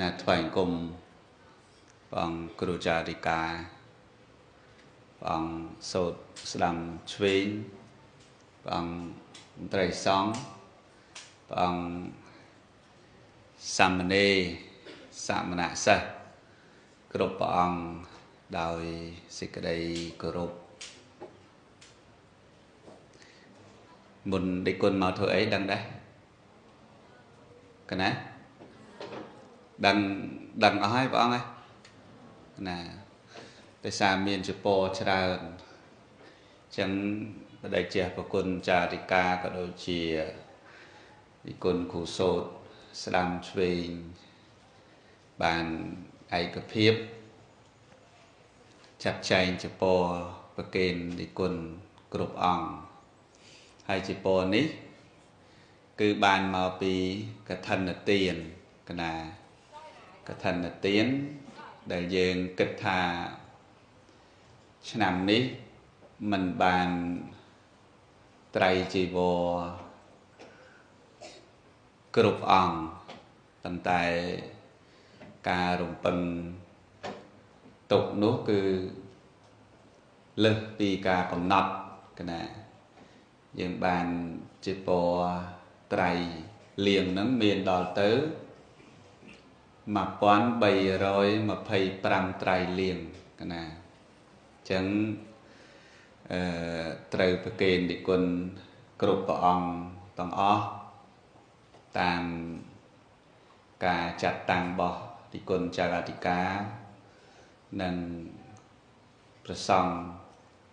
ណាថ្វាយអង្គមព្រះអង្គគ្រូចារិកាព្រះអង្គសូត្រស្ដាំឆ្វេងព្រះអង្គមន្ត្រីសង្ឃព្រះអង្គសាមណេរសមណសិស្សគ្រប់ព្រះអង្គដោយសេចក្តីគោរពមុនដេចគុណមកធ្វើអីដឹងដែរកណាដឹងអស់ហើយព្រះអង្គហើយណាដោយសារមានចពរច្រើនអញ្ចឹងបដិជាប្រគុណចារិកាក៏ដូចជានិគុណគ្រូសូត្រស្ដាំឆ្វេងបានឯកភាពចាត់ចែងចពរប្រគេននិគុណគ្រប់អង្គហើយចពរនេះគឺបានមកពីកឋិនទានកណាកឋិនទានដែលយើងគិតថាឆ្នាំនេះមិនបានត្រៃជីវរគ្រប់អង្គប៉ុន្តែការរំពឹងទុកនោះគឺលើសពីការកំណត់កណាយើងបានជីវរត្រៃលៀងនឹងមានដល់ទៅ1325ត្រៃលៀងកណាអញ្ចឹងត្រូវប្រគេននិគុណគ្រប់ព្រះអង្គទាំងអស់តាមការចាត់តាំងរបស់និគុណចារអធិការនិងព្រះសង្ឃ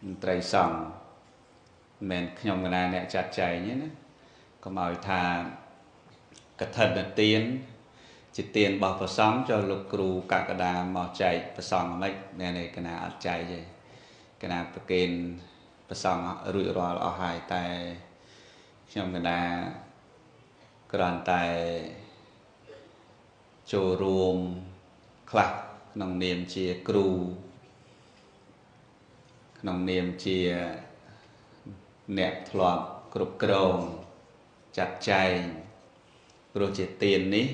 មន្ត្រីសង្ឃមិនមែនខ្ញុំកណាអ្នកចាត់ចែងទេណាកុំឲ្យថាកឋិនទានជាទានរបស់ព្រះសង្ឃចូលលោកគ្រូកកដាមកចែកព្រះសង្ឃមិនមែនទេកណាអត់ចែកទេកណាប្រគេនព្រះសង្ឃរួចរាល់អស់ហើយតែខ្ញុំកណាគ្រាន់តែចូលរួមខ្លះក្នុងនាមជាគ្រូក្នុងនាមជាអ្នកធ្លាប់គ្រប់គ្រងចាត់ចែងព្រោះជាទាននេះ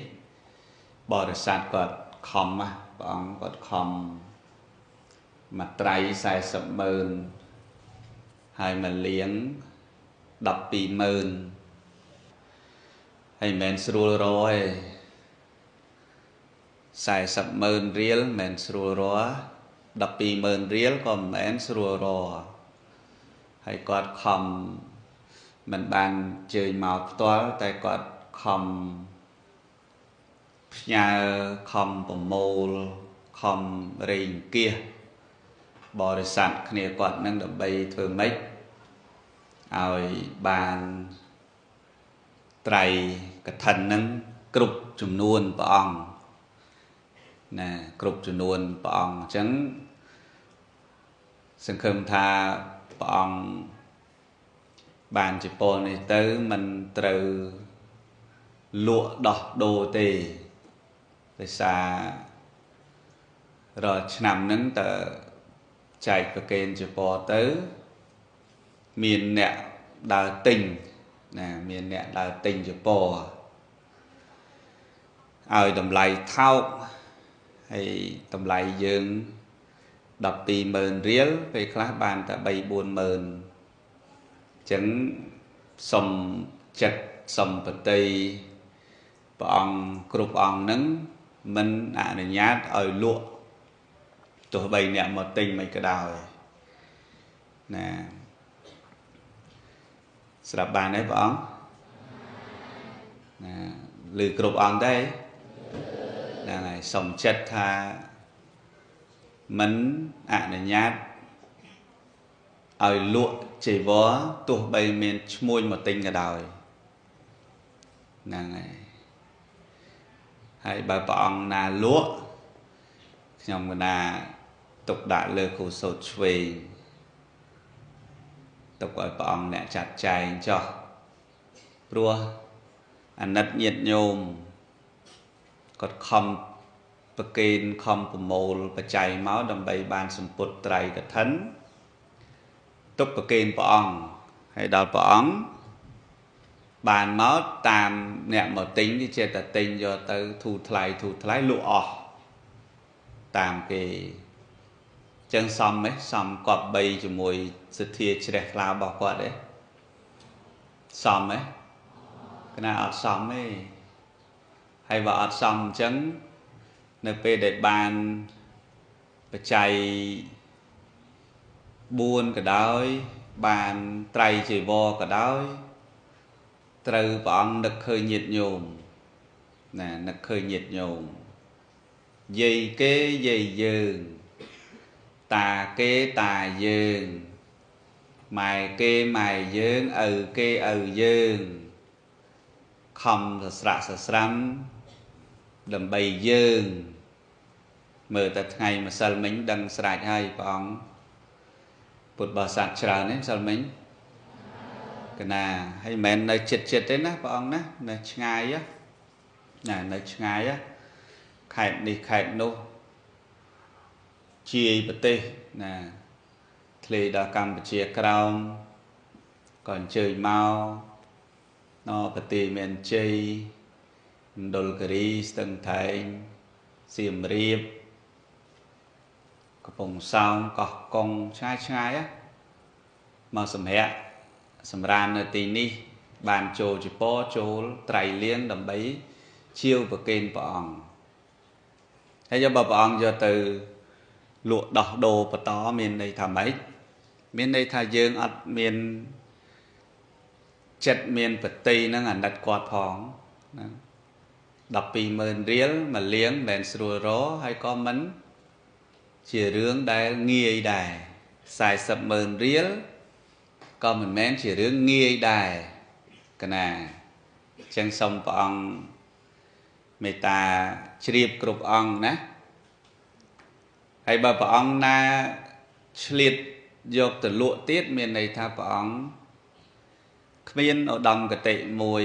បរិស័ទគាត់ខំណាព្រះអង្គគាត់ខំមួយត្រៃ40ម៉ឺនហើយមកលៀង12ម៉ឺនហើយមិនមែនស្រួលរទេ40ម៉ឺនរៀលមិនមែនស្រួលរ12ម៉ឺនរៀលក៏មិនមែនស្រួលរហើយគាត់ខំមិនបានជើញមកផ្ទាល់តែគាត់ខំផ្ញើខំប្រមូលខំរែងគៀសបរិស័ទគ្នាគាត់នឹងដើម្បីធ្វើម៉េចឲ្យបានត្រៃកឋិននឹងគ្រប់ចំនួនព្រះអង្គណាគ្រប់ចំនួនព្រះអង្គអញ្ចឹងសង្ឃឹមថាព្រះអង្គបានជាពលនេះទៅមិនត្រូវលក់ដោះដូរទេដោយសាររាល់ឆ្នាំហ្នឹងតើចែកប្រគេនជាពរទៅមានអ្នកដើរទិញណាមានអ្នកដើរទិញជាពរឲ្យតម្លៃថោកហើយតម្លៃយើង12ម៉ឺនរៀលពេលខ្លះបានតែ3 4ម៉ឺនអញ្ចឹងសុំចិត្តសុំបតីព្រះអង្គគ្រប់អង្គហ្នឹងមិនអនុញ្ញាតឲ្យលក់ទោះបីអ្នកមកទិញមិនក៏ដោយណាស្រាប់បានទេព្រះអង្គណាឬគ្រប់អង្គទេហ្នឹងហើយសុំចិត្តថាមិនអនុញ្ញាតឲ្យលក់ជីវរទោះបីមានឈ្មួញមកទិញក៏ដោយហ្នឹងហើយហើយបើព្រះអង្គណាលក់ខ្ញុំកណាទុកដាក់លើគ្រូសូត្រឆ្វេងទុកឲ្យព្រះអង្គអ្នកចាត់ចែងចោះព្រោះអាណិតញាតិញោមគាត់ខំប្រគេនខំប្រមូលបច្ច័យមកដើម្បីបានសម្ពុតត្រៃកឋិនទុកប្រគេនព្រះអង្គហើយដល់ព្រះអង្គ បានមកតាមអ្នកមកទិញគេចេះតែទិញយកទៅធូរថ្លៃធូរថ្លៃលក់អស់តាមគេចឹងសមទេសមគាត់បីជាមួយសទ្ធាជ្រះថ្លារបស់គាត់ទេសមទេកណាអត់សមទេហើយបើអត់សមអញ្ចឹងនៅពេលដែលបានបច្ច័យ4ក៏ដោយបានត្រៃជីវរក៏ដោយត្រូវព្រះអង្គនឹកឃើញញាតិញោមណានឹកឃើញញាតិញោមយាយគេយាយយើងតាគេតាយើងម៉ែគេម៉ែយើងឪគេឪយើងខំសស្រាក់សស្រាំដើម្បីយើងមើលតែថ្ងៃម្សិលមិញដឹងស្រេចហើយព្រះអង្គពុទ្ធបរិស័ទច្រើនទេម្សិលមិញកណាហើយមិនមែននៅចិត្តចិត្តទេណាព្រះអង្គណានៅឆ្ងាយណានៅឆ្ងាយខេត្តនេះខេត្តនោះជាយប្រទេសណាធ្លាយដល់កម្ពុជាក្រោមក៏អញ្ជើញមកណប្រទេសមានជ័យមណ្ឌលគិរីស្ទឹងត្រែងសៀមរាបកំពង់សោមកោះកុងឆ្ងាយឆ្ងាយមកសម្រាកសម្រាននៅទីនេះបានចូលជាពរចូលត្រៃលៀងដើម្បីជាវប្រគេនព្រះអង្គហើយយកបើព្រះអង្គយកទៅលក់ដោះដូរបន្តមានន័យថាម៉េចមានន័យថាយើងអត់មានចិត្តមានបតីនឹងអាណិតគាត់ផងណា120,000រៀលមួយលៀងមិនស្រួលរហើយក៏មិនជារឿងដែលងាយដែរ400,000រៀលក៏មិនមែនជារឿងងាយដែរកណាអញ្ចឹងសូមព្រះអង្គមេត្តាជ្រាបគ្រប់អង្គណាហើយបើព្រះអង្គណាឆ្លៀតយកទៅលក់ទៀតមានន័យថាព្រះអង្គគ្មានឧត្តមគតិមួយ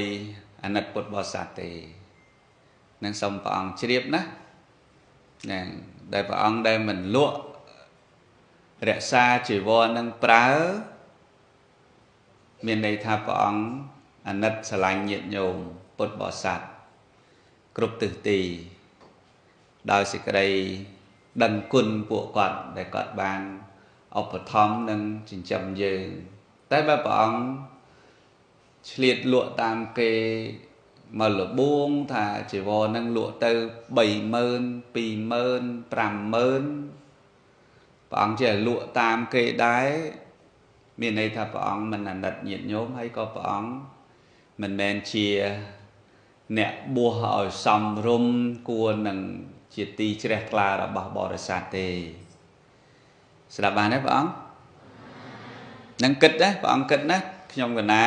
អាណិតពុទ្ធបរិស័ទទេនឹងសូមព្រះអង្គជ្រាបណាណាដែលព្រះអង្គដែលមិនលក់រក្សាជីវរនឹងប្រើមានន័យថាព្រះអង្គអាណិតស្រឡាញ់ញាតិញោមពុទ្ធបរិស័ទគ្រប់ទិសទីដោយសេចក្តីដឹងគុណពួកគាត់ដែលគាត់បានឧបត្ថម្ភនិងចិញ្ចឹមយើងតែបើព្រះអង្គឆ្លៀតលក់តាមគេមកលបួងថាជីវរនឹងលក់ទៅ30000 20000 50000ព្រះអង្គចេះលក់តាមគេដែរមានន័យថាព្រះអង្គមិនអាណិតញាតិញោមហើយក៏ព្រះអង្គមិនមែនជាអ្នកបួសឲ្យសមរម្យគួរនឹងជាទីជ្រះថ្លារបស់បរិស័ទទេស្ដាប់បានទេព្រះអង្គនឹងគិតណាព្រះអង្គគិតណាខ្ញុំកណា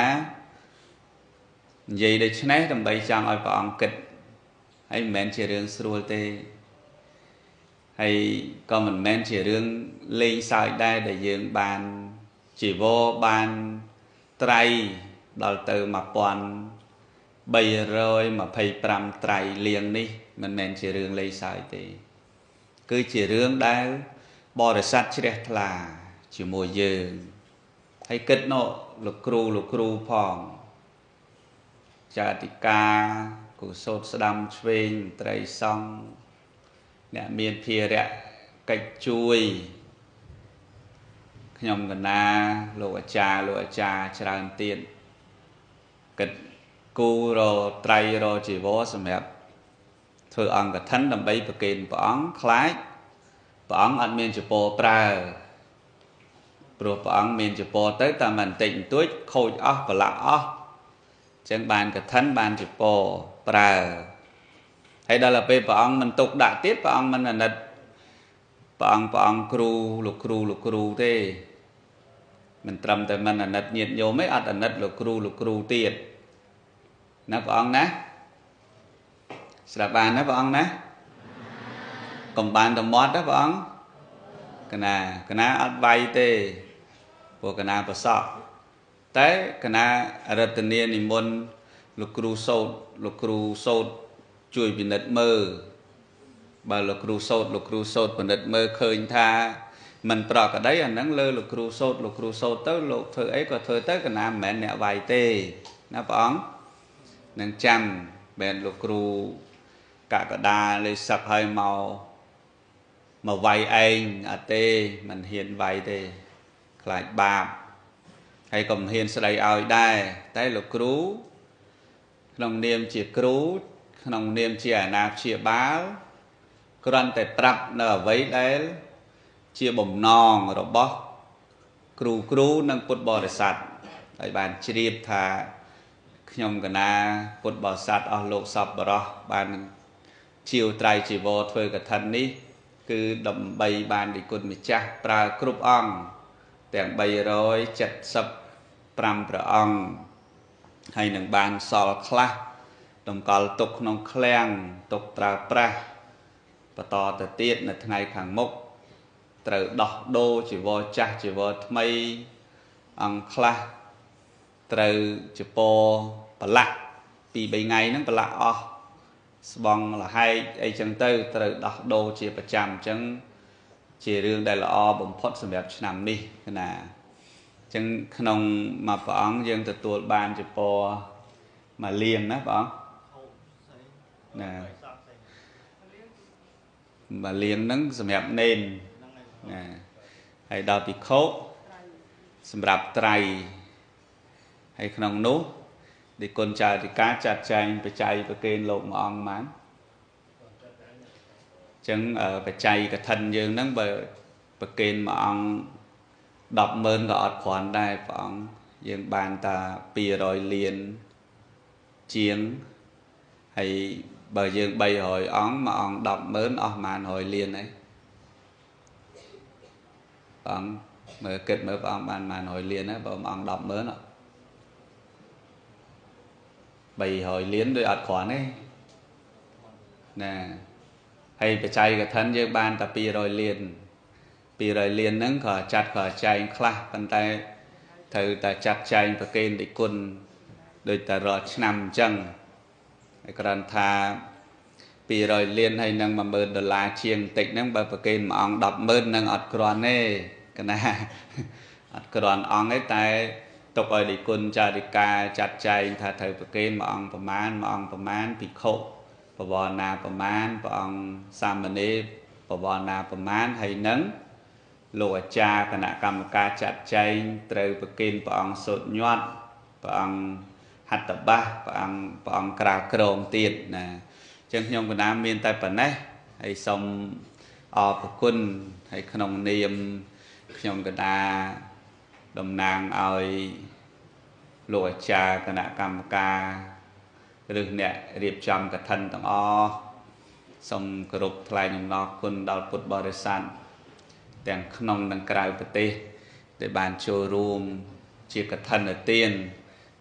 និយាយដូច្នេះដើម្បីចង់ឲ្យព្រះអង្គគិតហើយមិនមែនជារឿងស្រួលទេហើយក៏មិនមែនជារឿងលេងសើចដែរដែលយើងបានជីវរបានត្រៃដល់ទៅ1325ត្រៃលៀងនេះមិនមែនជារឿងលេងសើចទេគឺជារឿងដែលបរិស័ទជ្រះថ្លាជាមួយយើងហើយគិតនោះលោកគ្រូផងចាតិកាកុសលស្ដាំឆ្វេងត្រីសង្ឃអ្នកមានភារៈកិច្ចជួយខ្ញុំកណាលោកអាចារ្យលោកអាចារ្យច្រើនទៀតគិតគូរត្រៃរជីវរសម្រាប់ធ្វើអង្គកឋិនដើម្បីប្រគេនព្រះអង្គខ្លាចព្រះអង្គអត់មានចពរប្រើព្រោះព្រះអង្គមានចពរទៅតែមិនតិចបន្តួចខូចអស់ប្រឡាក់អស់ចឹងបានកឋិនបានចពរប្រើហើយដល់ពេលព្រះអង្គមិនទុកដាក់ទៀតព្រះអង្គមិនអាណិតព្រះអង្គគ្រូលោកគ្រូលោកគ្រូទេមិនត្រឹមតែមិនអាណិតញាតិញោមទេអត់អាណិតលោកគ្រូលោកគ្រូទៀតណាព្រះអង្គណាស្ដាប់បានណាព្រះអង្គណាកុំបានតែមាត់ណាព្រះអង្គកណាកណាអត់វាយទេព្រោះកណាប្រសក់តែកណាអរតនីនិមន្តលោកគ្រូសោតលោកគ្រូសោតជួយពិនិត្យមើលបើលោកគ្រូសោតលោកគ្រូសោតពិនិត្យមើលឃើញថាមិនប្រក្រតីអាហ្នឹងលើលោកគ្រូសោតលោកគ្រូសោតទៅលោកធ្វើអីក៏ធ្វើទៅកណាមិនមែនអ្នកវាយទេណាព្រះអង្គ នឹងចាំមែនលោកគ្រូកកដាលេសឹកឲ្យមកវាយឯងអត់ទេមិនហ៊ានវាយទេខ្លាចបាបហើយក៏មិនហ៊ានស្ដីឲ្យដែរតែលោកគ្រូក្នុងនាមជាគ្រូក្នុងនាមជាអាណាព្យាបាលគ្រាន់តែប្រាប់នៅអ្វីដែលជាបំណងរបស់គ្រូនិងពុទ្ធបរិស័ទឲ្យបានជ្រាបថាខ្ញុំកណាពុទ្ធបរិស័ទអស់លោកសពបរោះបានជាវត្រៃជីវរធ្វើកឋិននេះគឺដើម្បីបាននិគុណម្ចាស់ប្រើគ្រប់អង្គទាំង375ព្រះអង្គហើយនឹងបានសល់ខ្លះតម្កល់ទុកក្នុងឃ្លាំងទុកប្រើប្រាស់បន្តទៅទៀតនៅថ្ងៃខាងមុខត្រូវដោះដូរជីវរចាស់ជីវរថ្មីអង្គខ្លះត្រូវជពប្រឡាក់ពី3ថ្ងៃហ្នឹងប្រឡាក់អស់ស្បង់លហែកអីចឹងទៅត្រូវដោះដូរជាប្រចាំអញ្ចឹងជារឿងដែលល្អបំផុតសម្រាប់ឆ្នាំនេះណាអញ្ចឹងក្នុងមួយព្រះអង្គយើងទទួលបានជពមួយលានណាព្រះអង្គណាមួយលានហ្នឹងសម្រាប់នេនណាហើយដល់ភិក្ខុសម្រាប់ត្រៃហើយក្នុងនោះដែលគុណចារិកាចាត់ចែងបច្ច័យប្រគេនលោកមួយអង្គបានអញ្ចឹងបច្ច័យកឋិនយើងហ្នឹងបើប្រគេនមួយអង្គ100000ក៏អត់គ្រាន់ដែរព្រះអង្គយើងបានតា200លានជាងហើយបើយើង300អង្គមួយអង្គ100000អស់ប្រហែល100លានហើយព្រះអង្គមើលគិតមើលព្រះអង្គបានប្រហែល100លានណាបើមួយអង្គ100000អត់300លានដូចអត់គ្រាន់ទេណាហើយបច្ច័យកឋិនយើងបានតែ200លាន200លានហ្នឹងក៏ចាត់ក៏ចែងខ្លះប៉ុន្តែត្រូវតែចាត់ចែងប្រគេនតិគុណដូចតែរាល់ឆ្នាំអញ្ចឹងហើយគ្រាន់ថា200លានហើយនឹង10000ដុល្លារជាងបន្តិចហ្នឹងបើប្រគេនមួយអង្គ100000នឹងអត់គ្រាន់ទេកណាអត់គ្រាន់អង្គទេតែទុកឲ្យនិគុណចារិកាចាត់ចែងថាត្រូវប្រគេនមួយអង្គប្រមាណមួយអង្គប្រមាណភិក្ខុបវរណាប្រមាណព្រះអង្គសាមណេរបវរណាប្រមាណហើយនឹងលោកអាចារ្យគណៈកម្មការចាត់ចែងត្រូវប្រគេនព្រះអង្គសូត្រញាត់ព្រះអង្គហត្ថបាសព្រះអង្គក្រាលក្រងទៀតណាអញ្ចឹងខ្ញុំកណាមានតែប៉ុណ្ណេះហើយសូមអរព្រគុណហើយក្នុងនាមខ្ញុំកណាតំណាងឲ្យលោកអាចារ្យគណៈកម្មការឬអ្នករៀបចំកឋិនទាំងអស់សូមគោរពថ្លែងអំណរគុណដល់ពុទ្ធបរិស័ទទាំងក្នុងនិងក្រៅប្រទេសដែលបានចូលរួមជាកឋិនទាន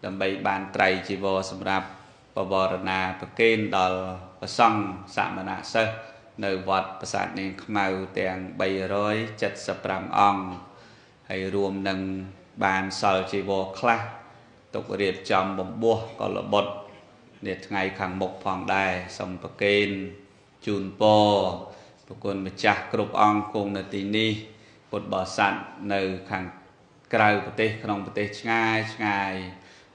ដើម្បីបានត្រៃជីវរសម្រាប់បវរណាប្រគេនដល់ព្រះសង្ឃសមណសិស្សនៅវត្តប្រាសាទនាងខ្មៅទាំង375អង្គហើយរួមនឹងបានសល់ជីវរខ្លះទុករៀបចំបំពោះកលបុត្រនាថ្ងៃខាងមុខផងដែរសូមប្រគេនជូនពរប្រគុណម្ចាស់គ្រប់អង្គគង់នៅទីនេះពុទ្ធបរិស័ទនៅខាងក្រៅប្រទេសក្នុងប្រទេសឆ្ងាយឆ្ងាយ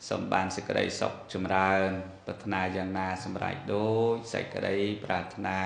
សូមបានសេចក្តីសុខចម្រើនប្រាថ្នាយ៉ាងណាសម្រេចដូចសេចក្តីប្រាថ្នា